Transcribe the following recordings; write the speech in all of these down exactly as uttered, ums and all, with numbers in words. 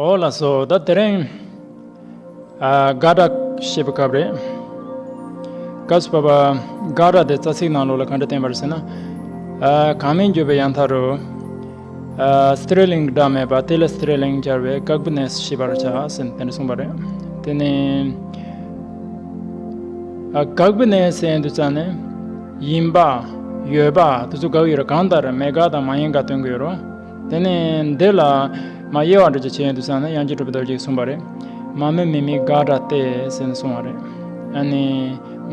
འོ་ལགས་སོ། ད་དེ་རིང་ཨ་དགག་སྒྲ་བཤད་པའི་སྐབས་རེད། སྐབས་སུ་བབ་པ་དགག་སྒྲ་དེ་རྩ་ཚིག་ནང་ལོགས་ལ་ག་འདྲ་བསྟན་པ་རེད་ཟེར་ན། ཨ་གང་མིང་བརྗོད་པའི་ཡང་མཐའ་རུ། ཨ་སྟྲི་ལིང་སྒྲ་མེད་པ་དེ་ལ་སྟྲི་ལིང་སྦྱར་བས་དགག་པའི་གནས་སུ་ཤེས་པར་བྱ་ཟེར་ནས་དེ་འདྲ་གསུངས་པ་རེད། དེ་ནས་ཨ་དགག་པའི་གནས་ཟེར་དུས་ཙང་ནས་ཡིན་པ་ཡོད་པ་དེ་ཚོ་དགག་ཡོད་རེད། གང་ལྟར་མེད་དགག་དང་མ་ཡིན་དགག་སྟོན་གྱི་ཡོད་རེད། དེ་ནས་འདི་ལ་མ་དབྱེ་བ་འགྲོ་ཅིག་བྱས་ཡོང་དུས་ཙང་ནས་དབྱངས་ཅན་གྲུབ་པའི་རྡོ་རྗེས་གསུངས་པ་རེད། མ་མི་མི་མི་དགག་སྒྲ་སྟེ་ཟེར་ནས་གསུངས་པ་རེད། ཨ་ནི་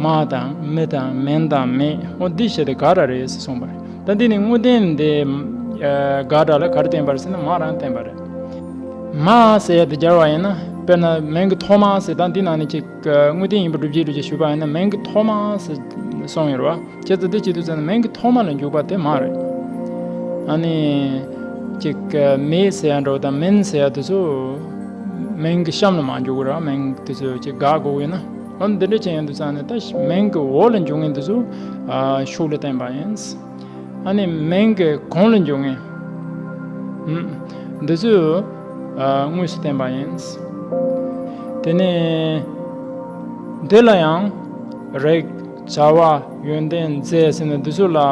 མ་དང་མི་དང་མིན་དང་མེད། འོ་འདི་བཤད་དེ་དགག་སྒྲ་རེད་ཟེར་གསུངས་པ་རེད། ད་འདི་ནི་དངོས་བསྟན་འདི་ཨ་དགག་སྒྲ་ལ་ག་རེ་བསྟན་པ་རེད་ཟེར་ན་མ་རང་བསྟན་པ་རེད། མ་ཟེར་ཡ་དེ་སྦྱར་བ་ཡིན་ན་དཔེར་ན་མིང་གི་ཐོག་མ་ཟེར། ད་འདི་ནང་ནས་ཅིག་དངོས་བསྟན་ཡིན་པ་སྒྲུབ་བྱེད་སྒྲུབ་བྱེད་ཞུས་པ་ཡིན་ན་མིང་གི་ཐོག་མ་ཟེར་གསུངས་ཡོད་རེད་བ། ཁྱེད་ཚོ་འདི་བྱེད་དུས་ཙམ་ན་མིང་གི་ཐོག་མ་ལ་འཇུག་པ་དེ་མ་རེད། ཨ་ནི་ཅིག་མེད་ཟེར་ཡ་འདྲ་བོ་དང་མིན་ཟེར་ཡ་དེ་ཚོ་མིང་གི་གཤམ་ལ་མར་འཇུག་དགོས་རེད་བ། མིང་དེ་ཚོ་ཅིག་དགག་དགོས་ཡོད་ན། འོ་འདི་འདྲ་བྱས་ཡོང་དུས་ཙམ་ནས་ད་མིང་གི་འོག་ལ་འཇུག་མཁན་དེ་ཚོ་ཨ་ཤུགས་ལ་བསྟན་པ་ཡིན། ཨ་ནི་མིང་གི་གོང་ལ་འཇུག་མཁན། ཨུམ། འདི་ཚོས་ཨ་དངོས་སུ་བསྟན་པ་ཡིན། དེ་ནས་འདི་ལ་ཡང་རིགས་བྱ་བ་ཡོན་ཏན་རྫས་ཟེར་ནས་འདི་ཚོ་ལ་ཨ་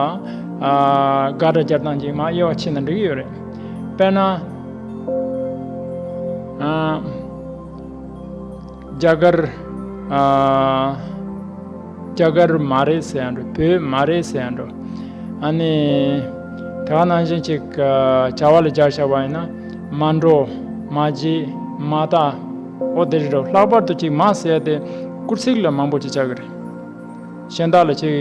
དགག་སྒྲ་སྦྱར་སྟངས་ཅིག་མར་དབྱེ་བ་ཕྱེ་ན་འགྲིག་གི་ཡོད་རེད། དཔེར་ན་ཨ། རྒྱ་གར། ཨ། རྒྱ་གར་མ་རེད་ཟེར་ཡ་འགྲོ། བོད་མ་རེད་ཟེར་ཡ་འགྲོ། ཨ་ནི། དེ་ག་ནང་བཞིན་ཅིག་ཨ། བྱ་བ་ལ་སྦྱར་བཞག་པ་ཡིན་ན། མ་འགྲོ། མ་བརྗེད། མ་བལྟ། འོ་དེ་རེད་འགྲོ། ལྷག་པར་དུ་ཅིག་མ་ཟེར་ཡ་དེ་སྐུལ་ཚིག་ལ་མང་པོ་ཅིག་བྱ་གི་རེད། གཞན་དག་ལ་ཅིག་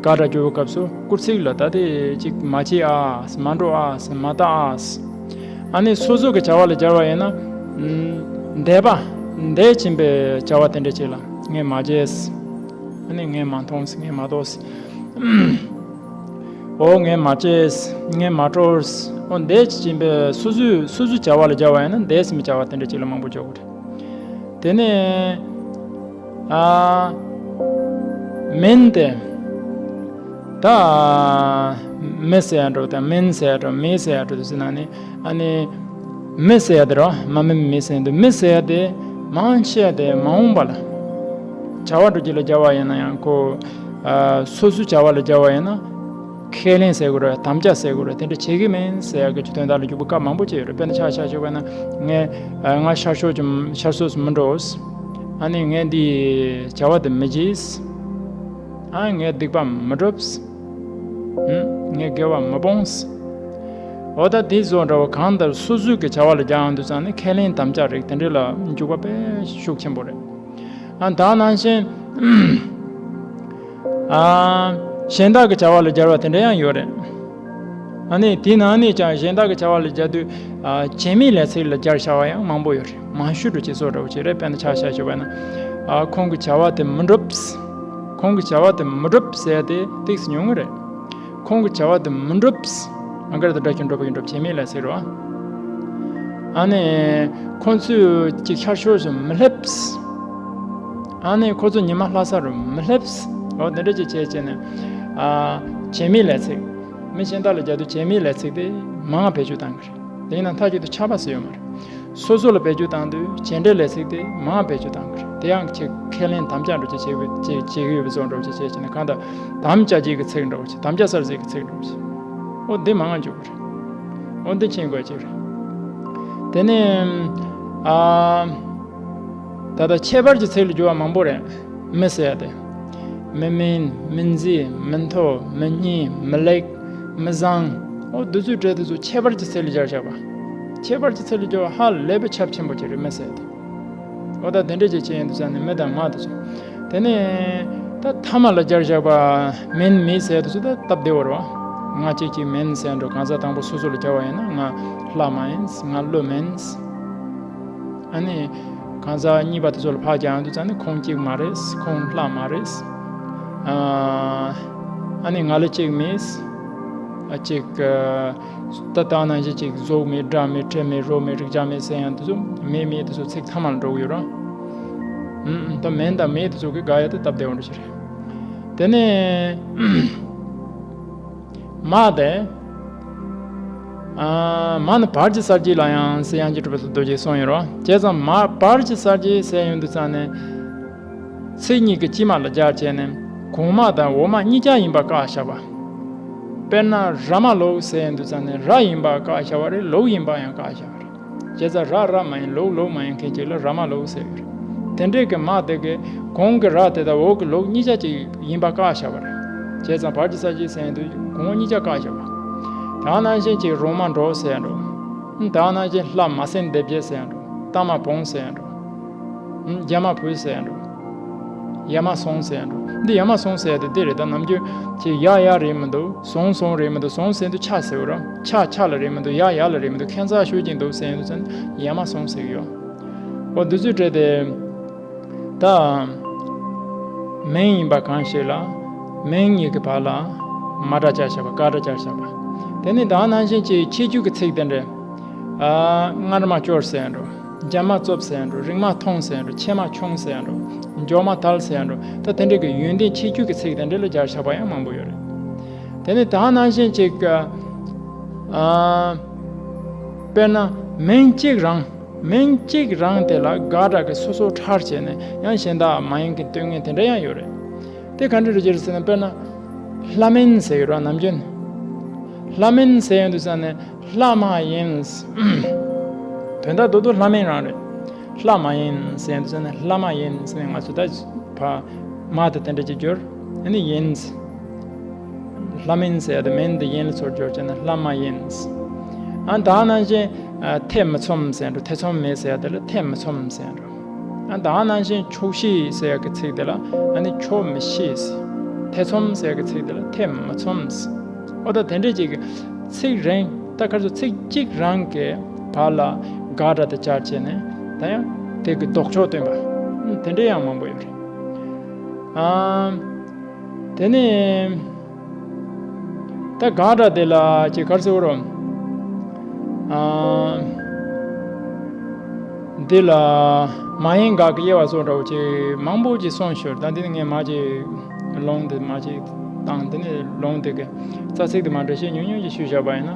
དགག་སྒྲ་སྦྱོར་བའི་སྐབས་སུ་སྐུལ་ཚིག་ལ་ད་དེ་ཅིག་མ་བྱེད་ཨ། མ་འགྲོ་ཨ། མ་བལྟ་ཨ། ཨ་ནི་སོ་སོ་གི་བྱ་བ་ལ་སྦྱར་བ་ཡིན་ན། ཨུམ། འདས་པ། འདས་ཕྱིན་པའི་བྱ་བ་དེ་འདྲ་ཅིག་ལ་ངས་མ་བྱས། ཨ་ནི་ངས་མ་མཐོང་། ངས་མ་ཐོས། འོ་ངས་མ་བྱས། ངས་མ་སྤྲོས། འོ་འདས་ཕྱིན་པའི་སོ་སོའི་སོ་སོའི་བྱ་བ་ལ་སྦྱར་བ་ཡིན་ན་འདས་ཟིན་པའི་བྱ་བ་དེ་འདྲ་ཅིག་ལ་མང་པོ་འཇོག་གི་རེད། དེ་ནས་ཨ་མིན་ཏེ། ད་མི་ཟེར་ཡ་འགྲོ་དང་མིན་ཟེར་ཡ་འགྲོ། མི་ཟེར་ཡ་འགྲོ་དུས་ཟེར་ན་ནི་ཨ་ནི་མི་ཟེར་ཡ་དེ་རོ། མ་མི་མི་ཟེར་ཡ་འདུག་མི་ཟེར་ཡ་དེ་མང་ཆེ་བ་དེ་མ་འོངས་པ་ལ་བྱ་བ་འགྲོ་རྒྱུ་ལ་སྦྱར་བ་ཡིན་ན་ཡང་ཁོ་ཨ་སོ་སོའི་བྱ་བ་ལ་སྦྱར་བ་ཡིན་ན། ཁས་ལེན་ཟེར་དགོས་རེད། དམ་བཅའ་ཟེར་དགོས་རེད། དེ་འདྲ་བྱེད་ཀྱི་མིན་ཟེར་ཡག་གི་དོན་དག་ལ་འཇུག་པའི་སྐབས་མང་པོ་ཅིག་ཡོད་རེད། དཔེར་ན་ཆ་བཞག་ཆོག་པ་ན་ངས་ཨ་ང་ཤར་ཕྱོགས་ཀྱི་ཤར་ཕྱོགས་སུ་མི་འགྲོ། ཨ་ནི་ངས་འདི་བྱ་བ་དེ་མི་བྱེད། ཨ་ངས་སྡིག་པ་མི་སྒྲུབ། ཨུམ། ངས་དགེ་བ་མི་སྤོང་། འོ་ད་དེ་བཟོ་འདྲ་བ་གང་ལྟར་སོ་སོའི་གི་བྱ་བ་ལ་སྦྱར་ཡོང་དུས་ཙང་ནི་ཁས་ལེན་དམ་བཅའ་རིགས་དེ་འདྲ་ལ་འཇུག་པ་དཔེ་ཤུགས་ཆེན་པོ་རེད། ཨ་ད་ནང་བཞིན། ཨ་གཞན་དག་གི་བྱ་བ་ལ་སྦྱར་བ་དེ་འདྲ་ཡང་ཡོད་རེད། ཨ་ནི་དེའི་ནང་ནས་ཀྱང་གཞན་དག་གི་བྱ་བ་ལ་སྦྱར་དུས་ཨ་བྱེད་མེད་ལས་ཚིག་ལ་སྦྱར་བྱ་བ་ཡང་མང་པོ་ཡོད་རེད། མང་ཤོས་འགྲོ་ཅེས་སོགས་འདྲ་བོ་ཅིག་རེད། དཔེར་ན་ཆ་བཞག་ཞུ་བ་ན། ཨ་ཁོང་གི་བྱ་བ་དེ་མི་འགྲུབ། ཁོང་གི་བྱ་བ་དེ་མི་འགྲུབ་ཟེར་ཏེ་ཏིག་ཙམ་ཉུང་ངུ་རེད། ཁོང་གི་བྱ་བ་དེ་མི་འགྲུབ། ཨང་ཀར་དུ་སྒྲ་གི་འགྲུབ་པ་གི་འགྲུབ། བྱེད་མེད་ལས་ཚིག་རེད་བ། ཨ་ནི་ཁོང་ཚོས་ཅིག་ཤར་ཕྱོགས་སུ་མི་སླེབས། ཨ་ནི་ཁོ་ཚོ་ཉི་མ་ལྷ་ས་རུ་མི་སླེབས། འོ་དེ་འདྲ་ཅིག་བྱས་བྱས་ནས་ཨ་བྱེད་མེད་ལས་ཚིག་མི་གཞན་དག་ལ་སྦྱར་དུས་བྱེད་མེད་ལས་ཚིག་དེ་མང་བ་བེད་སྤྱོད་བཏང་གི་རེད། དེ་ཡིན་ན་མཐའ་གཅིག་ཏུ་ཁྱབ་པ་ཟེར་ཡོད་མ་རེད། སོ་སོ་ལ་བེད་སྤྱོད་བཏང་དུས་བྱེད་འབྲེལ་ལས་ཚིག་དེ་མང་བ་བེད་སྤྱོད་བཏང་གི་རེད། དེ་ཡང་ཁྱེད་ཁས་ལེན་དམ་བཅའ་འདྲ་ཅིག་བྱེད་བྱེད་བྱེད་ཀྱི་ཡོད་པའི་བཟོ་འདྲ་ཅིག་བྱས་བྱས་ནས་གང་ལྟར་དམ་བཅའ་བྱེད་ཀྱི་ཚིག་འདྲ་ཅིག་དམ་བཅའ་གསར་བཟོས་ཀྱི་ཚིག་འདྲ་ཅིག་འོ་འདི་མང་བ་འཇུག་གི་རེད། འོ་འདི་མཁྱེན་དགོས་ཅིག་རེད། དེ་ནས་ཨ་ད་ལྟ་ཁྱད་པར་གྱི་ཚིག་ལ་སྦྱོར་བ་མང་པོ་རེད། མི་ཟེར་ཡ་དེ། མི་མིན། མི་མཛེས། མི་མཐོ། མི་སྙན། མི་ལེགས། མི་བཟང་། འོ་འདི་ཚོའི་གྲས་དེ་ཚོ་ཁྱད་པར་གྱི་ཚིག་ལ་སྦྱར་བཞག་པ། ཁྱད་པར་གྱི་ཚིག་ལ་སྦྱོར་བ་ཧ་ལས་པའི་ཁྱབ་ཆེན་པོ་ཅིག་རེད། མི་ཟེར་ཡ་དེ། འོ་ད་དེ་འདྲ་ཅིག་བྱས་ཡོང་དུས་ཙང་ནས་མི་དང་མ་དེ་ཚོ། དེ་ནས་ད་ཐ་མ་ལ་སྦྱར་བཞག་པ་མིན་མི་ཟེར་དེ་ཚོ་ད་སྟབས་བདེ་བོ་རེད་བ། ང་གཅིག་གཅིག་མིན་ཟེར་འགྲོ། གང་ཟག་དང་པོ་སོ་སོ་ལ་སྦྱར་བ་ཡིན་ན་ང་ལྷ་མ་ཡིན། ང་ཀླུ་མིན། ཨ་ནི་གང་ཟག་གཉིས་པ་དེ་ཚོ་ལ་ཕར་སྦྱར་ཡོང་དུས་ཙང་ནས་ཁོང་གཅིག་མ་རེད། ཁོང་ལྷ་མ་རེད། ཨ་ཨ་ནི་ང་ལ་གཅིག་མེད། ཨ་གཅིག་ད་ལྟ་ནང་བཞིན་ཅིག་གཟུགས་མེད། སྒྲ་མེད། དྲི་མེད། རོ་མེད། རེག་བྱ་མེད་ཟེར་ཡང་དེ་ཚོ་མེད་མེད་དེ་ཚོ་ཚིག་ཐ་མ་ལ་འགྲོ་གི་ཡོད་ར། ཨུམ། ད་མིན་དང་མེད་དེ་ཚོ་གི་དགག་ཡ་དེ་སྟབས་བདེ་བོ་འདྲ་ཞིག་རེད། དེ་ནས་མ་དེ་ ཨ། མ་ནི་བར་གྱི་གསལ་བྱེད་ལ་ཡང་ཟེར་ཡང་གཅིག་གྲུབ་པའི་རྡོ་རྗེས་གསུངས་ཡོད་རེད་བ། བྱས་ཙང་མ་བར་གྱི་གསལ་བྱེད་ཟེར་ཡོང་དུས་ཙང་ནས། ཚིག་གཉིས་ཀྱི་དཀྱིལ་མ་ལ་སྦྱར་བྱས་ནས་གོང་མ་དང་འོག་མ་གཉིས་ཆ་ཡིན་པ་བཀག་བཞག་པ། དཔེར་ན་ར་མ་ལུག་ཟེར་ཡོང་དུས་ཙང་ནས་ར་ཡིན་པ་བཀག་བཞག་པ་རེད། ལུག་ཡིན་པ་ཡང་བཀག་བཞག་པ་རེད། བྱས་ཙང་ར་ར་མ་ཡིན། ལུག་ལུག་མ་ཡིན་མཁན་ཅིག་ལ་ར་མ་ལུག་ཟེར་གྱི་རེད། དེ་འདྲའི་གི་མ་དེ་གི་གོང་གི་ར་དེ་དང་འོག་གི་ལུག་གཉིས་ཆ་ཅིག་ཡིན་པ་བཀག་བཞག་པ་རེད། བྱས་ཙང་བར་གྱི་གསལ་བྱེད་ཟེར་ཡོང་དུས་གོང་འོག་གཉིས་ཆ་བཀག་བཞག་པ། ད་ནང་བཞིན་ཅིག་རོང་མ་འབྲོག་ཟེར་ཡང་འགྲོ། ད་ནང་བཞིན་ལྷ་མ་སྲིན་སྡེ་བརྒྱད་ཟེར་ཡང་འགྲོ། སྟག་མ་བོང་ཟེར་ཡང་འགྲོ། རྒྱ་མ་བུ་ཟེར་ཡང་འགྲོ། ཡ་མ་ཟུང་ཟེར་ཡང་འགྲོ། འདི་ཡ་མ་ཟུང་ཟེར་ཡ་དེ་འདི་རེད། ད་ནམ་རྒྱུན་ཅིག་ཡ་ཡ་རེད་མི་འདུག་ཟུང་ཟུང་རེད་མི་འདུག་ཟུང་ཟེར་དུས་ཆ་ཟེར་བ་ར། ཆ་ཆ་ལ་རེད་མི་འདུག་ཡ་ཡ་ལ་རེད་མི་འདུག་ཁྱད་མཚར་ཤོད་ཀྱིན་འདུག་ཟེར་ཡང་འདུག་ཟེར་ནས་ཡ་མ་ཟུང་ཟེར་གི་ཡོད། འོ་འདི་ཚོའི་གྲས་དེ། ད། མིང་ཡིན་པ་གང་ཞིག་ལ། མིང་གཉིས་ཀྱི་བར་ལ། མ་སྒྲ་སྦྱར་བཞག་པ། ག་སྒྲ་སྦྱར་བཞག་པ། དེ་ནི་ད་ནང་བཞིན་གྱི་ཁྱད་ཆོས་ཀྱི་ཚིག་དེ་འདྲ། ཨ། མངར་མ་སྐྱོར་ཟེར་ཡང་འགྲོ། འཇམ་མ་རྩུབ་ཟེར་ཡང་འགྲོ། རིང་མ་ཐུང་ཟེར་ཡང་འགྲོ། ཆེ་མ་ཆུང་ཟེར་ཡང་འགྲོ། མགྱོགས་མ་དལ་ཟེར་ཡང་འགྲོ། ད་དེ་འདྲ་གི་ཡོན་ཏན་ཁྱད་ཆོས་ཀྱི་ཚིག་དེ་འདྲ་ལ་སྦྱར་བཞག་པ་ཡང་མང་པོ་ཡོད་རེད། དེ་ནི་ད་ནང་བཞིན་གྱི། ཨ། དཔེར་ན་མིང་གཅིག་རང་། མིང་གཅིག་རང་དེ་ལ་དགག་སྒྲ་གི་སོ་སོ་ཕྲལ་བྱས་ནས་ཡང་གཞན་དག་མ་ཡིན་གྱི་སྟོན་མཁན་དེ་འདྲ་ཡང་ཡོད་རེད། དེ་ག་འདྲ་རེད་ཟེར་ན། དཔེར་ན། ལྷ་མིན་ཟེར་ཡོད་ར། ནམ་རྒྱུན། ལྷ་མིན་ཟེར་ཡོང་དུས་ཙང་ནས་ལྷ་མ་ཡིན། དོན་དག་རྡོག་རྡོག་ལྷ་མིན་རང་རེད། ལྷ་མ་ཡིན་ཟེར་ཡོང་དུས་ཙང་ནས་ལྷ་མ་ཡིན་ཟེར་ནས་ང་ཚོ་ད་ཕ་མ་དེ་དེ་འདྲ་ཅིག་སྦྱོར། ཨ་ནི་ཡིན། ལྷ་མིན་ཟེར་ཡ་དེ་མིན་དེ་ཡིན་ལ་ཚུར་སྦྱོར་བྱས་ན་ལྷ་མ་ཡིན། ཨ། ད་ནང་བཞིན། ཨ། ཐེ་མི་ཚོམ་ཟེར་འགྲོ། ཐེ་ཚོམ་མེད་ཟེར་ཡ་དེ་ལ་ཐེ་མི་ཚོམ་ཟེར་འགྲོ། ཨ། ད་ནང་བཞིན་ཆོག་ཤེས་ཟེར་ཡ་གི་ཚིག་དེ་ལ་ཨ་ནི་ཆོག་མི་ཤེས། ཐེ་ཚོམ་ཟེར་ཡ་གི་ཚིག་དེ་ལ་ཐེ་མི་ཚོམ། འོ་ད་དེ་འདྲས་ཅིག་གི་ཚིག་རིང་། ད་ག་རེ་ཟེར། ཚིག་གཅིག་རང་གི་བར་ལ་དགག་སྒྲ་དེ་སྦྱར་བྱས་ནས་ད་ཡང་དེ་གི་ལྡོག་ཕྱོགས་སྟོན་པ། ཨ། དེ་འདྲས་ཡང་མང་པོ་ཡོད་རེད། ཨ། དེ་ནས་ད་དགག་སྒྲ་དེ་ལ་ཅིག་ག་རེ་ཟེར་དགོས་རེད། ཨ། འདི་ལ་མ་ཡིན་དགག་གི་དབྱེ་བ་སོགས་འདྲ་བོ་ཅིག་མང་པོ་ཅིག་གསུངས་ཤོར། ད་འདི་ནི་ངས་མ་ཅིག་ལུང་དེ་མ་ཅིག་དང་། འདི་ནི་ལུང་དེ་གི་རྩ་ཚིག་དེ་མ་འདྲ་བཤད་ཉུང་ཉུང་ཅིག་ཞུས་བཞག་པ་ཡིན་ན།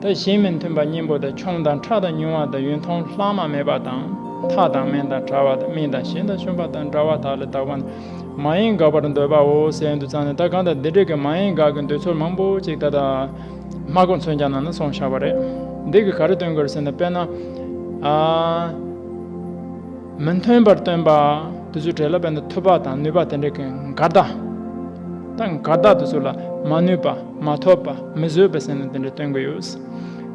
ད་གཞན་མི་མཐུན་པ་གཉེན་པོ་དང་། ཆུང་དང་ཕྲ་དང་ཉུང་བ་དང་། ཡུན་ཐུང་ལྷག་མ་མེད་པ་དང་། མཐའ་དང་དམན་དང་བྲལ་བ་དང་། སྨིན་དང་ཞན་དང་ཞུམ་པ་དང་། འདྲ་བ་དག་ལས་དག་པ་ནི་མ་ཡིན་དགག་པར་འདོད་པའོ་ཟེར་དུས་ཙང་ནས། ད་གང་ལྟར་འདི་འདྲའི་གི་མ་ཡིན་དགག་གི་འདོད་ཚུལ་མང་པོ་ཅིག་ད་ལྟ་སྨྲ་སྒོ་མཚོན་རྒྱག་ནང་ན་གསུངས་བཞག་པ་རེད། འདི་གི་ག་རེ་སྟོན་དགོས་རེད་ཟེར་ན། དཔེར་ན། ཨ། མི་མཐུན་པར་སྟོན་པ་དེ་ཚོའི་གྲས་ལ་དཔེར་ན་ཐུབ་པ་དང་ནུས་པ་དེ་འདྲའི་གི་འགལ་ཟླ། ད་འགལ་ཟླ་དེ་ཚོ་ལ་མ་ནུས་པ། མ་ཐོབ་པ། མི་བཟོད་པ་ཟེར་ནས་དེ་འདྲ་སྟོན་གྱི་ཡོད།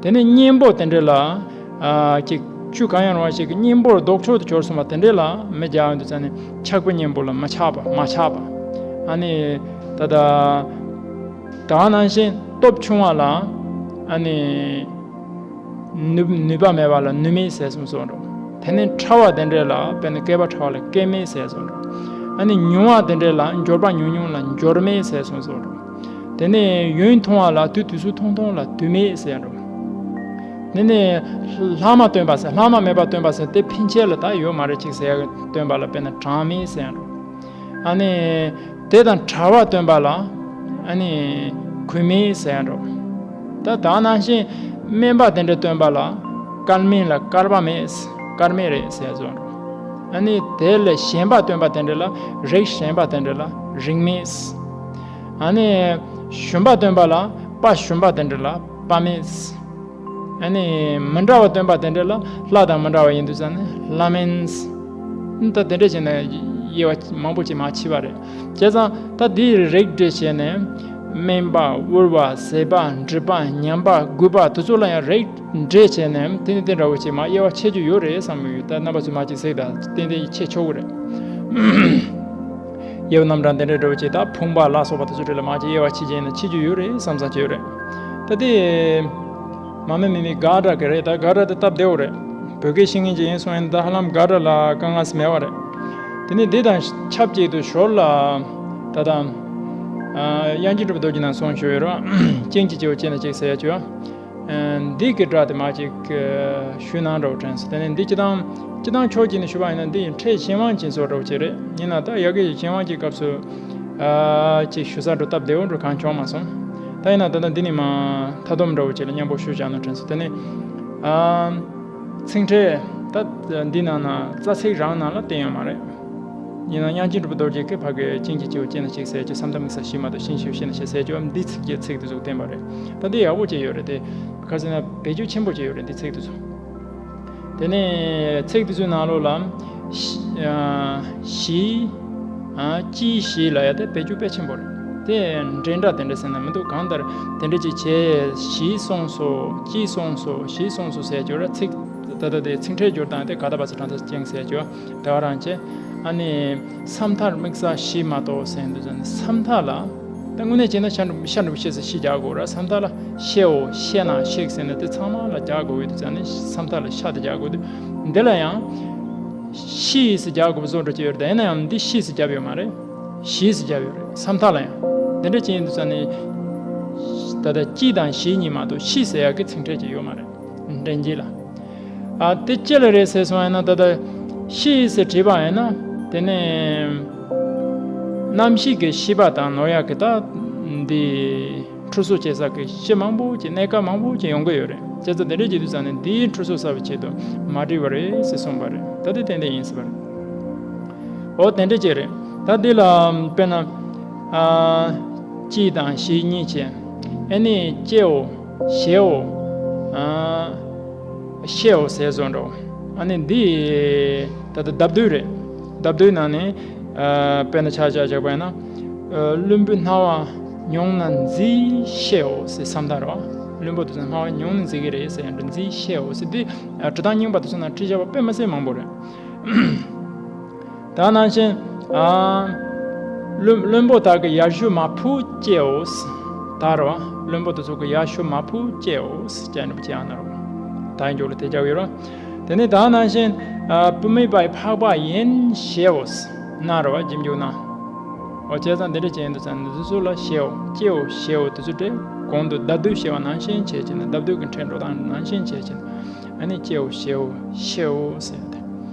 དེ་ནས་གཉེན་པོ་དེ་འདྲ་ལ། ཨ། ཅིག་ཆོས་གང་ཡང་རུང་བ་ཞིག་གི་གཉེན་པོར་ལྡོག་ཕྱོགས་དུ་གྱུར་སོང་བ་དེ་འདྲ་ལ་མི་སྦྱར་ཡོང་དུས་ཙང་ནས་ཆགས་པའི་གཉེན་པོ་ལ་མི་ཆགས་པ། མ་ཆགས་པ། ཨ་ནི་ད་ལྟ་ད་ག་ནང་བཞིན་སྟོབས་ཆུང་བ་ལ་ཨ་ནི་ནུས་ནུས་པ་མེད་པ་ལ་ནུས་མེད་ཟེར་གསུངས་སོ་འགྲོ། དེ་ནས་ཕྲ་བ་དེ་འདྲ་ལ་དཔེར་ན་བསྐལ་པ་ཕྲ་བ་ལ་བསྐལ་མེད་ཟེར་གསུངས་འགྲོ། ཨ་ནི་ཉུང་བ་དེ་འདྲ་ལ་འབྱོར་པ་ཉུང་ཉུང་ལ་འབྱོར་མེད་ཟེར་གསུངས་སོ་འགྲོ། དེ་ནས་ཡུན་ཐུང་བ་ལ་དུས་དུས་སུ་ཐུང་ཐུང་ལ་དུས་མེད་ཟེར་འགྲོ། དེ་ནས་ལྷག་མ་སྟོན་པ་ཟེར། ལྷག་མ་མེད་པ་སྟོན་པ་ཟེར་དེ་ཕན་ཆད་ལ་ད་ཡོད་མ་རེད་ཅིག་ཟེར་ཡ་སྟོན་པ་ལ་དཔེར་ན་གྲངས་མེད་ཟེར་འགྲོ། ཨ་ནི་དེ་དང་བྲལ་བ་སྟོན་པ་ལ་ཨ་ནི་གུད་མེད་ཟེར་འགྲོ། ད་ད་ནང་བཞིན་དམན་པ་དེ་འདྲ་སྟོན་པ་ལ་སྐལ་དམན་ལ་སྐལ་པ་མེད། སྐལ་མེད་རེད་ཟེར་བཟོ་འགྲོ། ཨ་ནི་དེ་ལས་ཞན་པ་སྟོན་པ་དེ་འདྲ་ལ། རིགས་ཞན་པ་དེ་འདྲ་ལ་རིགས་མེད། ཨ་ནི་ཞུམ་པ་སྟོན་པ་ལ། དཔའ་ཞུམ་པ་དེ་འདྲ་ལ་དཔའ་མེད། ཨ་ནི་མི་འདྲ་བ་སྟོན་པ་དེ་འདྲ་ལ། ལྷ་དང་མི་འདྲ་བ་ཡིན་དུས་ཙང་ནས་ལྷ་མིན། ད་དེ་འདྲ་བྱས་ན་དབྱེ་བ་མང་པོ་ཅིག་མ་ཕྱེ་བ་རེད། བྱས་ཙང་ད་འདིའི་རིགས་འགྲེ་བྱས་ནས་དམན་པ། དབུལ་བ། ཟད་པ། འགྲིབ་པ། ཉམས་པ། རྒུད་པ། དེ་ཚོ་ལ་ཡང་རིགས་འགྲེ་བྱས་ནས་དེ་ནི་དེ་འདྲ་བོ་ཅིག་མ་དབྱེ་བ་ཕྱེ་རྒྱུ་ཡོད་རེད་བསམ་གྱི་ཡོད། ད་རྣམ་པ་ཚོས་མ་ཅིག་གཟིགས་དང་། ཏན་ཏན་ཕྱེ་ཆོག་གི་རེད། དབྱེ་བ་རྣམ་གྲངས་དེ་འདྲ་འདྲ་བོ་ཅིག་ད་ཕུང་པོ་ལ་སོགས་པ་དེ་ཚོ་འདྲ་ལ་མ་ཅིག་དབྱེ་བ་ཕྱེ་རྒྱུ་ཡིན་ན་ཕྱེ་རྒྱུ་ཡོད་རེད་བསམ་བསམ་བྱས་ཡོད་རེད། ད་དེ་མ་མི་མི་མི་དགག་སྒྲ་གི་རེད། ད་དགག་སྒྲ་དེ་སྟབས་བདེ་བོ་རེད། བོད་སྐད་ཤེས་མཁན་ཅིག་ཡིན་སོང་ཡིན་ན་ད་ཧ་ལམ་དགག་སྒྲ་ལ་དཀའ་ངལ་མེད་པ་རེད། དེ་ནས་འདི་དང་ཆབས་ཅིག་ཏུ་ཞོར་ལ་ད་ལྟ་དབྱངས་ཅན་གྲུབ་པའི་རྡོ་རྗེ་ནང་གསུངས་བཞག་ཡོད་རེད། རྐྱེན་གྱིས་སྐྱེ་བོ་སྐྱེས་ན་གཅིག་ཟེར་ཡ་ཅིག་འདི་གི་སྒྲ་དེ་མ་ཅིག་ཞུ་ན་འདྲ་བོ་དྲན་སོང་། དེ་ནས་འདི་སྤྱི་བཏང་སྤྱི་བཏང་ཕྱོགས་ཀྱི་ནས་ཞུ་བ་ཡིན་ན་འདི་ཡི་ཕྲད་གཞན་དབང་ཅན་བཟོ་འདྲ་བོ་ཅིག་རེད། ཡིན་ན་ད་ཡ་གི་གཞན་དབང་གི་སྐབས་སུ་ཅིག་ཞུ་ས་འགྲོ་སྟབས་བདེ་བོ་འགྲོ་གང་བྱུང་མ་སོང་། ད་ཡིན་ན་ད་ལྟ་འདི་ནི་མ་མཐའ་སྡོམ་འདྲ་བོ་ཅིག་ལ་མཉམ་པོ་ཞུ་བྱ་ན་དྲན་སོང་། དེ་ནི་ཨ་ཚིག་ཕྲད་ད་འདི་ནང་ན་རྩ་ཚིག་རང་ནང་ལ་བསྟན་ཡོད་མ་རེད། ཡིན་ན་དབྱངས་ཅན་གྲུབ་པ་རྡོ་རྗེ་གིས་ཕ་གི་ཅན་གྱི་སྐྱེ་བོ་སྐྱེ་ན་གཅིག་ཟེར་གྱི། ས་མཐའ་དམིགས་བསལ་གཞི་མ་གཏོགས་ཤིན་ཤེས་ཤེས་ན་ཤེས་ཟེར་གྱི་འདི་ཚིག་གི་ཚིག་དེ་ཚོ་བསྟན་པ་རེད། ད་འདི་ཡག་པོ་ཅིག་ཡོད་རེད། དེ་ག་ཟེར་ན་བེད་སྤྱོད་ཆེན་པོ་ཅིག་ཡོད་རེད། འདི་ཚིག་དེ་ཚོ། དེ་ནས་ཚིག་དེ་ཚོའི་ནང་ལོགས་ལ་ཞི་ཨ་ཞི་ཨ་ཅི་ཞི་ལ་ཡ་དེ་བེད་སྤྱོད་དཔེ་ཆེན་པོ་རེད། དེ་འདྲེན་སྒྲ་དེ་འདྲ་ཟེར་ན་མི་འདུག་གང་ལྟར་དེ་འདྲ་ཅིག་བྱས། ཞི་གསུངས་སོ། ཅི་གསུངས་སོ། ཞི་གསུངས་སོ་ཟེར་རྒྱུ་ར་ཚིག་ད་ལྟ་དེ་ཚིག་ཕྲད་སྦྱོར་སྟངས་དེ་ག་ད་བ་ས་གྲངས་ཐ་ཅན་ཟེར་རྒྱུ་དེ་བ་རང་བྱས། ཨ་ནི་ས་མཐར་དམིགས་བསལ་གཞི་མ་གཏོགས་ཟེར་འདུག་ཟེར་ནས་ས་མཐའ་ལ། ད་དངོས་གནས་བྱས་ན་ཤ་འགྲུབ་ཤ་འགྲུབ་ཤེས་ཟེར་ཤི་རྒྱག་དགོས་ར། ས་མཐའ་ལ་ཤེའོ་ཤེ་ན་ཤེག་ཟེར་ནས་དེ་ཚང་མ་ལ་རྒྱག་དགོས་ཡོད་དུ་ཙང་ནི་ས་མཐའ་ལ་ཤ་དེ་རྒྱག་དགོས་དུས། འདི་ལ་ཡང་ཤི་ཟེར་རྒྱག་དགོས་པ་བཟོ་འདྲ་ཅིག་ཡོད་རེད། ད་ཡིན་ན་ཡང་འདི་ཤི་ཟེར་རྒྱབ་ཡོད་མ་རེད། ཤི་ཟེར་རྒྱབ་ཡོད་རེད། ས་མཐའ་ལ་ཡང་འདི་འདྲ་ཅིག་ཡིན་དུས་ཙང་ནི་ད་ལྟ་ཅི་དང་ཞི་གཉིས་མ་གཏོགས་ཤི་ཟེར་ཡག་གི་ཚིག་ཕྲད་ཅིག་ཡོད་མ་རེད། འདྲེན་བྱེད་ལ། ཨ་དེ་ཅི་ལ་རེད་ཟེར་སོང་ཡིན་ན། ད་ལྟ་ཤི་ཟེར་བྲིས་པ་ཡིན་ན་དེ་ནས་རྣམ་ཤེས་ཀྱི་ཤེས་པ་དང་ནོར་ཡག་གི་ད་འདི་འཁྲུལ་སོ་བྱེད་ས་གི་ཤི་མང་པོ་ཅིག་གནས་སྐབས་མང་པོ་ཅིག་ཡོང་གི་ཡོད་རེད། བྱས་ཙང་དེ་འདྲ་བྱེད་དུས་ཙང་ནས་འདིའི་འཁྲུལ་སོ་བསལ་བའི་ཆེད་དུ་མ་བྲིས་པ་རེད་ཟེར་གསུངས་པ་རེད། ད་དེ་ཏན་ཏན་ཡིན་ཟེར་བ་རེད། འོ་དེ་འདྲ་ཅིག་རེད། ད་འདི་ལ་དཔེར་ན་ཨ་ཅི་དང་ཞི་གཉིས་བྱས། ཨ་ནི་ཅེའོ་ཞེའོ་ཨ་ཤེའོ་ཟེར་བཟོ་འདྲ། ཨ་ནི་འདི་ད་ལྟ་ལྡབ་བསྡུས་རེད། ལྡབ་བསྡུས་ནང་ནས་ཨ་དཔེར་ན་ཆ་བཞག་བཞག་པ་ཡིན་ན། ཨ་བླུན་པོའི་སྣང་བ་མྱོང་ན་མཛེས་ཤེའོ་ཟེར། ས་མཐའ་རོ། བླུན་པོ་དེ་ཚོ་སྣང་བ་མྱོང་ན་མཛེས་ཀྱི་རེད་ཟེར་ཡང་འདྲ། མཛེས་ཤེའོ་ཟེར་འདི་ཨ་འབྲི་སྟངས་རྙིང་པ་དེ་ཚོ་ནང་བྲིས་བཞག་པ་དཔེ་མི་སྲིད་མང་པོ་རེད། ད་ནང་བཞིན་ཨ་བླུན་བླུན་པོ་དག་གི་ཡར་ཞུ་མ་ཕུ་ཅེའོ། ད་རོ། བླུན་པོ་དེ་ཚོ་གི་ཡར་ཞུ་མ་ཕུ་ཅེའོ་ཅེས་འདྲ་པོ་ཅེ་ཨ་ན་རོ། ད་ཡིན་འཇོག་ལ་དེ་རྒྱག་ཡོད་རོ། དེ་ནས་ད་ནང་བཞིན་ཨ་བུད་མེད་པ་ཡི་འཕགས་པ་ཡིན་ཞེའོ། ན་རོ་བ་འཇིམ་འཇུག་ན། འོ་བྱས་ཙང་འདི་འདྲ་ཅན་དུ་ཙང་འདི་ཚོ་ལ་ཞེའོ་ཅེའོ་ཞེའོ་དེ་ཚོ་དེ་གོང་དུ་ལྡབ་བསྡུས་བྱས་པ་ནང་བཞིན་བྱས་བྱས་ནས། ལྡབ་བསྡུས་ཀྱི་ཕྲད་འགྲོ་སྟངས་ནང་བཞིན་བྱས་བྱས་ནས། ཨ་ནི་ཅེའོ་ཞེའོ་ཤེའོ་ཟེར་ཏེ།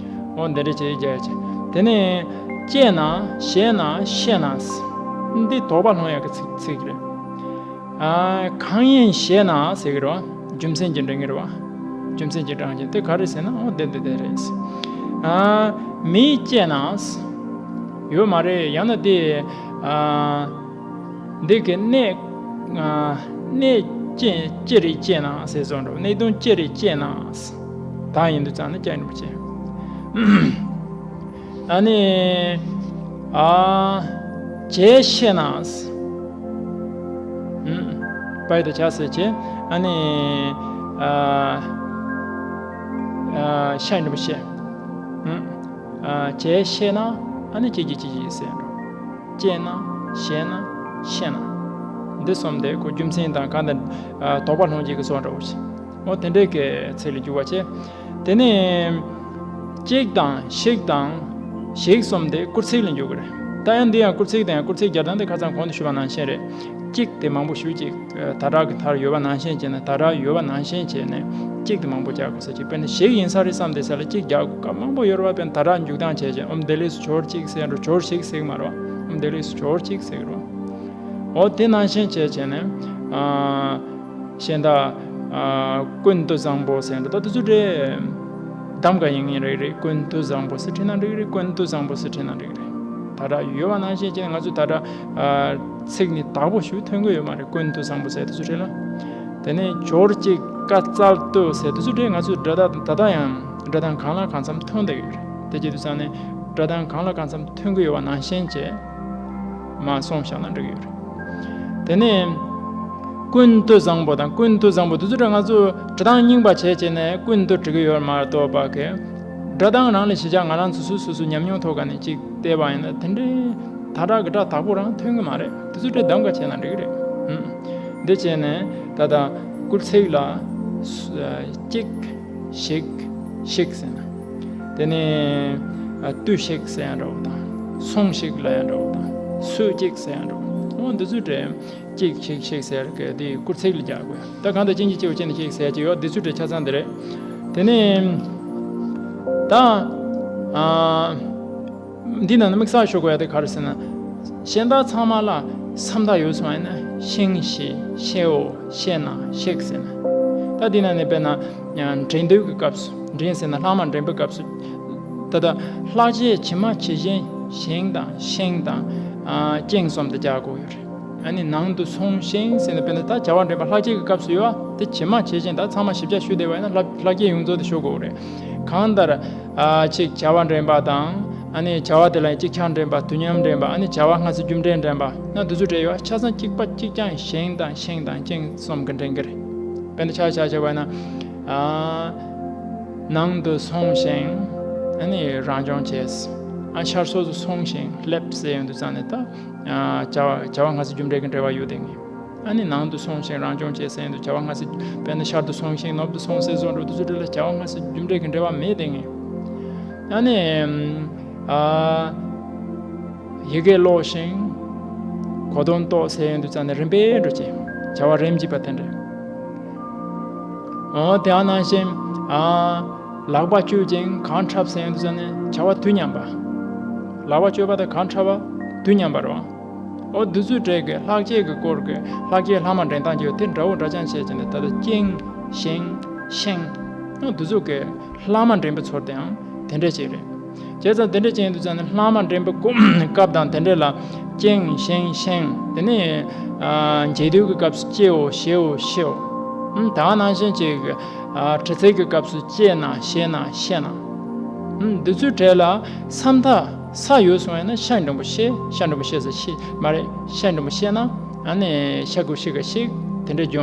འོ་འདི་འདྲ་བྱས་རྒྱག་བྱས། དེ་ནས་ཅེ་ན་ཞེ་ན་ཤེ་ན། འདི་དོགས་པ་སློང་ཡག་གི་ཚིག་ཚིག་རེད། ཨ་གང་ཡིན་ཞེ་ན་ཟེར་གི་རེད་བ། རྒྱུ་མཚན་གྱིས་འདྲེན་གི་རེད་བ། རྒྱུ་མཚན་གྱིས་འདྲེན་གྱི་དེ་ག་རེ་ཟེར་ན། འོ་འདི་འདི་འདི་རེད། ཨ་མི་ཅེ་ན། ཡོད་མ་རེད། ཡང་ན་དེ་ཨ་འདི་གི་གནས་ཨ་གནས་ཅི་ཅི་རེད་ཅེ་ན་ཟེར་བཟོ་འདྲ། གནས་དོན་ཅི་རེད་ཅེ་ན། ད་ཡིན་དུས་ཙང་ནི་ཅེ་ན་ཅེ། ཨ་ནི་ཨ་བྱས་ཤེ་ན། ཨུམ། པའི་དུ་ཆ་ཟེར་བྱས། ཨ་ནི་ཨ་ཨ་ཤ་འགྲུབ་ཤེ། ཨུམ། ཨ་བྱས་ཤེ་ན། ཨ་ནི་ཅི་ཅི་ཅི་ཅི་ཟེར་འགྲོ། ཅེ་ན། ཤེ་ན། ཤེ་ན། འདི་གསུམ་དེ་ཁོ་རྒྱུ་མཚན་དང་གང་དང་ཨ་དོགས་པ་སློང་བྱེད་ཀྱི་བཟོ་འདྲ་བོ་ཞིག་འོ་དེ་འདྲའི་གི་ཚིག་ལ་འཇུག་པ་བྱས། དེ་ནས་གཅིག་དང་ཞིག་དང་ཞིག་གསུམ་དེ་སྐུལ་ཚིག་ལ་འཇུག་གི་རེད། ད་ཡང་འདི་ཡང་སྐུལ་ཚིག་དང་ཡང་སྐུལ་ཚིག་སྦྱར་སྟངས་དེ་ཁ་སང་གོང་དུ་ཞུས་པ་ནང་བཞིན་རེད། གཅིག་དེ་མང་པོ་ཞུ་གཅིག་ད་དྲག་གི་མཐར་ཡོད་པ་ནང་བཞིན་བྱས་ནས། ད་དྲག་ཡོད་པ་ནང་བཞིན་བྱས་ནས་གཅིག་དེ་མང་པོ་རྒྱག་དགོས་ས་ཅིག་དཔེར་ན་ཞིག་ཡིན་ས་རེད་བསམ་བསྡད་ས་ལ་གཅིག་རྒྱག་དགོས་སྐབས་མང་པོ་ཡོད་རེད་བ། དཔེར་ན་ད་དྲག་འཇུག་སྟངས་བྱས་བྱས། ཨོམ་དེ་ལས་སུ་ཇོར་གཅིག་ཟེར་འགྲོ། ཇོར་ཞིག་ཟེར་གི་མ་རེད་བ། ཨོམ་དེ་ལས་སུ་ཇོར་གཅིག་ཟེར་གི་རེད་བ། འོ་དེ་ནང་བཞིན་བྱས་བྱས་ནས་ཨ་གཞན་དག་ཨ་ཀུན་ཏུ་བཟང་པོ་ཟེར་འགྲོ། ད་དེ་ཚོ་འདྲ་གདམ་ག་ཡིན་ངེས་རེད་རེད། ཀུན་ཏུ་བཟང་པོ་ཟེར་བྲིས་ན་འགྲིག་རེད། ཀུན་ཏུ་བཟང་པོ་ཟེར་བྲིས་ན་འགྲིག་རེད། ད་དྲག་ཡོད་པ་ནང་བཞིན་བྱས་ནས་ང་ཚོས་ད་དྲག་ཨ་ཚིག་ནི་དག་པོ་ཞིག་ཐོན་གི་ཡོད་མ་རེད། ཀུན་ཏུ་བཟང་པོ་ཟེར་དེ་ཚོ་བྲིས་ལ། དེ་ནས་ཇོར་གཅིག་ཀ་ཙལ་ཏུ་ཟེར་དེ་ཚོ་བྲིས། ང་ཚོས་སྒྲ་དག་ད་ལྟ་ཡང་སྒྲ་གདངས་གང་ལ་གང་འཚམ་ཐོན་བསྡད་ཡོད་རེད། དེ་བྱེད་དུས་ཙང་ནས་སྒྲ་གདངས་གང་ལ་གང་འཚམ་ཐོན་གི་ཡོད་པ་ནང་བཞིན་བྱས་མར་སོང་བཞག་ན་འགྲིག་གི་ཡོད་རེད། དེ་ནས་ཀུན་ཏུ་བཟང་པོ་དང་ཀུན་ཏུ་བཟང་པོ་དེ་ཚོ་འདྲ་ང་ཚོ་འབྲི་སྟངས་རྙིང་པ་བྱས་བྱས་ནས་ཀུན་ཏུ་འབྲི་གི་ཡོད་མ་གཏོགས་པ་གི་སྒྲ་གདངས་རང་ལ་གཞི་བཞག་ང་རང་ཚོ་སོ་སོ་སོ་སོ་ཉམས་མྱོང་ཐོག་ག་ནས་ཅིག་བལྟས་པ་ཡིན་ན་དེ་འདྲའི་ད་དྲག་གི་སྒྲ་དག་པོ་རང་ཐོན་གི་མ་རེད། དེ་ཚོ་འདྲ་གདམ་ག་བྱས་ན་འགྲིག་གི་རེད། ཨུམ། འདི་བྱས་ནས་ད་ལྟ་སྐུལ་ཚིག་ལ་སུ་ཨ་གཅིག་ཞིག་ཞིག་ཟེར་ན། དེ་ནས་ཨ་ལྟོས་ཤིག་ཟེར་ཡང་འདྲ་བོ་དང་། སོང་ཞིག་ལ་ཡང་འདྲ་བོ་དང་། སུ་གཅིག་ཟེར་ཡང་འདྲ་བོ། འོ་འདི་ཚོ་འདྲ། གཅིག་ཞིག་ཞིག་ཟེར་གི་དེ་སྐུལ་ཚིག་ལ་རྒྱག་དགོས། ད་གང་ལྟར་ཅན་གྱི་སྐྱེ་བོ་སྐྱེ་ན་ཤེག་ཟེར་གྱི་ཡོད། འདི་ཚོ་འདྲ་ཆ་ཚང་འདི་རེད། དེ་ནས་ད་ཨ་འདི་ནང་ན་དམིགས་བསལ་ཞུ་དགོས་ཡ་དེ་ག་རེ་ཟེར་ན། གཞན་དག་ཚང་མ་ལ་ ས་མཐའ་ཡོད་སོང་ཡིན་ན་ཤིང་ཞེས་ཤེའོ་ཤེ་ན་ཤིག་ཟེར་ན། ད་འདི་ན་ནི་དཔེར་ན་འདྲེན་འདོད་ཀྱི་སྐབས་སུ། འདྲེན་ཟེར་ན་ལྷག་མ་འདྲེན་པའི་སྐབས་སུ། ད་ལྟ་ལྷག་བཅས་ཇི་མ་ཇི་བཞིན་ཞིང་དང་ཤིང་དང་ཨ་ཅིང་གསུམ་དུ་སྦྱར་དགོས་ཡོད་རེད། ཨ་ནི་ནང་དུ་སོང་ཞིང་ཟེར་ན་དཔེར་ན་ད་བྱ་བ་འདྲེན་པ་ལྷག་བཅས་ཀྱི་སྐབས་སུ་ཡོད་པ་དེ་ཇི་མ་ཇི་བཞིན་ད་ཚང་མ་ཞིབ་ཆ་ཞུས་བསྡད་པ་ཡིན་ན་ལྷག་ལྷག་བཅས་ཡོངས་རྫོགས་དེ་ཤོད་དགོས་རེད། གང་ལྟར། ཨ་གཅིག་བྱ་བ་འདྲེན་པ་དང་། ཨ་ནི་བྱ་བ་དེ་ལ་ཡང་གཅིག་ཆར་འདྲེན་པ། དུས་མཉམ་འདྲེན་པ། ཨ་ནི་བྱ་བ་སྔ་ཕྱི་རྒྱུ་འབྲས་འདྲེན་པ། ན་འདི་ཚོ་འདྲེས་ཡོད། ཆ་ཚང་གཅིག་པ་གཅིག་རྐྱང་ཞིང་དང་ཤིང་དང་ཅིང་གསུམ་གྱིས་འདྲེན་གྱི་རེད། དཔེར་ན་ཆ་བཞག་བྱས་པ་ན། ཨ་ནང་དུ་སོང་ཞིང་། ཨ་ནི་རང་སྦྱོང་བྱས། ཨ་ཤར་ཕྱོགས་སུ་སོང་ཞིང་སླེབས་ཟེར་ཡོང་དུས་ཙང་ནས་ད། ཨ་བྱ་བ་བྱ་བ་སྔ་ཕྱི་རྒྱུ་འབྲས་ཀྱི་འབྲེལ་བ་ཡོད་དེ་ངེས། ཨ་ནི་ནང་དུ་སོང་ཞིང་རང་སྦྱོང་བྱས་ཟེར་ཡོང་དུས་བྱ་བ་སྔ་ཕྱི། དཔེར་ན་ཤར་དུ་སོང་ཞིང་ནུབ་ཏུ་སོང་ཟེར་བཟོ་འདྲ་དེ་ཚོ་འདྲ་ལ་བྱ་བ་སྔ་ཕྱི་རྒྱུ་འབྲས་ཀྱི་འབྲེལ་བ་མེད་དེ་ངེས། ཨ་ནི། ཨ་ཡི་གེ་ཀློག་ཞིང་། གོ་དོན་རྟོགས་ཟེར་ཡོང་དུས་ཙང་ནས་རིམ་པས་འགྲོ་ཅིང་བྱ་བ་རིམ་གྱིས་པ་དེ་འདྲ། འོ་དེ་ནང་བཞིན། ཨ་ལག་པ་གཅུས་ཅིང་གང་འཁྲབ་ཟེར་ཡོང་དུས་ཙང་ནས་བྱ་བ་དུས་མཉམ་པ། ལག་པ་གཅུས་པ་དང་གང་འཁྲབ་པ་དུས་མཉམ་པ་རེད་བ། འོ་འདི་ཚོའི་གྲས་ཀྱི་ལྷག་བཅས་ཀྱི་སྐོར་གྱི་ལྷག་བཅས་ལྷག་མ་འདྲེན་སྟངས་ཀྱི་དེ་འདྲ་བོ་འདྲ་ཅན་བྱས་ཀྱི་ནས་ད་ལྟ་ཅིང་ཤིང་ཤིང་། འོ་འདི་ཚོ་གི་ལྷག་མ་འདྲེན་པའི་ཚོར་དེའང་དེ་འདྲ་ཅིག་རེད། བྱས་ཙང་དེ་འདྲ་ཅན་དུས་ཙང་ནས་ལྷག་མ་འདྲེན་པའི་སྐབས་དང་དེ་འདྲ་ལ་ཅིང་ཤིང་ཤིང་དེ་ནས་འབྱེད་སྡུད་ཀྱི་སྐབས་སུ་ཅེའོ་ཤེའོ་ཤེའོ། ད་ནང་བཞིན་ཅིག་དྲི་ཚིག་གི་སྐབས་སུ་ཅེ་ན་ཤེ་ན་ཤེ་ན། འདི་ཚོའི་གྲས་ལ་ས་མཐའ་ས་ཡོད་སོང་ཡིན་ན་ཤ་འགྲེང་བུ་ཤེ། ཤ་འགྲེང་བུ་ཤེ་ཟེར་ཤེ་མ་རེད། ཤ་འགྲེང་བུ་ཤེ་ན་ཨ་ནི་ཤ་གུ་ཤི་ག་ཤིག་དེ་འདྲའི་རྒྱུ་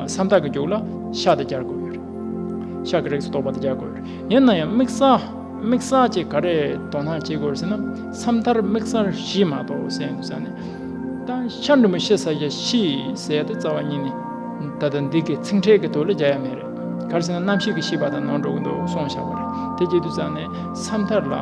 ས་མཐའ་གི་མཇུག་ལ་ཤ་དེ་སྦྱར་དགོས་ཡོད་རེད། ཤ་གི་རིགས་སུ་གཏོགས་པ་དེ་སྦྱར་དགོས་ཡོད་རེད། ཡིན་ན་ཡང་དམིགས་བསལ་དམིགས་བསལ་ཅིག་ག་རེ་དོ་སྣང་བྱེད་དགོས་རེད་ཟེར་ན་ས་མཐར་དམིགས་བསལ་བཞི་མ་གཏོགས་ཟེར་ཡོང་དུས་ཙང་ནས། ད་ཤ་འགྲེང་བུ་ཤེ་ས་ཡ་ཤི་ཟེར་ཡ་དེ་རྩ་བ་ཉིད་ནས་ད་ལྟ་འདི་གི་ཚིག་ཕྲད་ཀྱི་ཐོག་ལ་རྒྱག་ཡ་མེད་རེད། ག་རེ་ཟེར་ན་རྣམ་ཤེས་ཀྱིས་ཤེས་པ་དང་ནོར་འགྲོ་གི་འདུག་གསུངས་བཞག་པ་རེད། དེ་བྱེད་དུས་ཙང་ནས་ས་མཐར་ལ་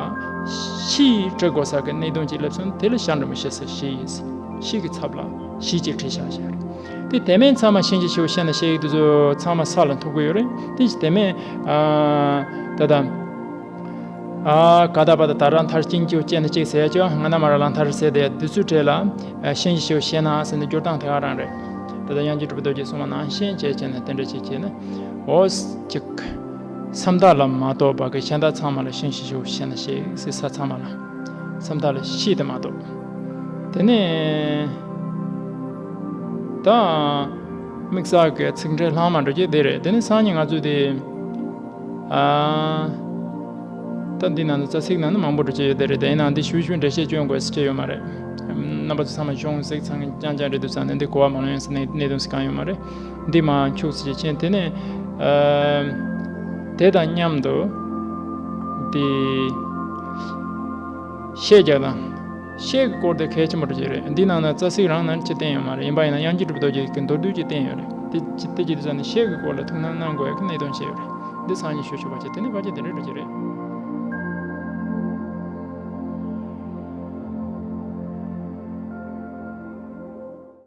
ཤི་འབྲི་དགོས་ས་གི་གནད་དོན་ཅིག་སླེབས་སོང་། དེ་ལ་ཤ་འགྲེང་བུ་ཤེ་ས་ཤི་ཡིན། ཤི་གི་ཚབ་ལ་ཤི་ཅེས་བྲིས་བཞག་བཞག་རེད། དེ་དེ་མིན་ཚང་མ་ཤིང་གི་ཤོ་ཤེ་ན་ཤེ་ཡིག་དེ་ཚོ་ཚང་མ་ས་ལ་ཐུག་གི་ཡོད་རེད། དེ་དེ་མིན་ད་ལྟ། ཨ་ག་ད་པ་ད་ད་ར་མཐར་ཅིང་ཅུ་ཅེ་ན་ཅིག་ཟེར་ཡ་ཅོ་ང་ན་མ་ར་ལ་མཐར་ཟེར་དེ་དུས་ཚོད་བྲལ་ལ་ཤིང་ཞིག་ཤོ་ཤེ་ན་ཟེར་ནས་སྦྱོར་སྟངས་དེ་ག་རང་རེད། ད་ལྟ་དབྱངས་ཅན་གྲུབ་པའི་རྡོ་རྗེས་གསུངས་པ་ནང་བཞིན་བྱས་བྱས་ནས་དེ་འདྲ་ཅིག་བྱས་ན་འོ་ཅིག་ས་མཐའ་ལ་མ་གཏོགས་པ་གི་གཞན་དག་ཚང་མ་ལ་ཤིང་ཞིག་ཤོ་ཤེ་ན་ཤེ་ཟེར་ས་ཚང་མ་ལ་ས་མཐའ་ལ་ཤི་དེ་མ་གཏོགས་དེ་ནས་ད་དམིགས་བསལ་གི་ཚིག་འགྲེལ་ལྷག་མ་འགྲོ་རྒྱུ་དེ་རེད། དེ་ནས་སང་ཉིན་ང་ཚོས་དེ། ཨ། ད་འདི་ནང་དུ་རྩ་ཚིག་ནང་ནས་མང་པོ་འགྲོ་ཆེ་ཡོད་དེ་རེད། དེ་ཡིན་ནའང་འདི་ཞུ་ཞུ་འགྲེལ་བཤད་སྐྱོན་དགོས་ཟེར་ཆེ་ཡོད་མ་རེད། རྣམ་པ་ཚོ་ཚང་མ་གཞུང་གཟིགས་ཚང་རྐྱང་རྐྱང་རེད་འདུག་ཙང་ནས་འདི་གོ་བ་མ་ལོན་ཡོང་ཟེར་ནས་གནད་དོན་ཟེར་གང་ཡོད་མ་རེད། འདི་མ་འཁྱུག་ཟེར་ཆེ་ཆེན་དེ་ནས། ཨ། དེ་དང་མཉམ་དུ། འདི། ཤད་རྒྱག་དང་། ཤད་ཀྱི་སྐོར་དེ་གལ་ཆེན་པོ་འདྲ་ཅིག་རེད། འདི་ནང་ན་རྩ་ཚིག་རང་ནང་ཅིག་བསྟན་ཡོད་མ་རེད། ཡིན་པ་ཡིན་ན་དབྱངས་ཅན་གྲུབ་པའི་རྡོ་རྗེ་གི་མདོར་བསྡུས་ཅིག་བསྟན་ཡོད་རེད། དེ་ཅི་དེ་ཅི་དེ་ས་ནས་ཤད་ཀྱི་སྐོར་ལ་ཐུགས་སྣང་གནང་དགོས་ཡག་གི་གནད་དོན་བཤད་ཡོད་རེད། འདི་སང་ཉིན་ཞུ་ཆོག་པ་བྱས། དེ་ནས་ཕལ་ཆེར་དེ་འདྲ་འདྲ་ཅིག་རེད།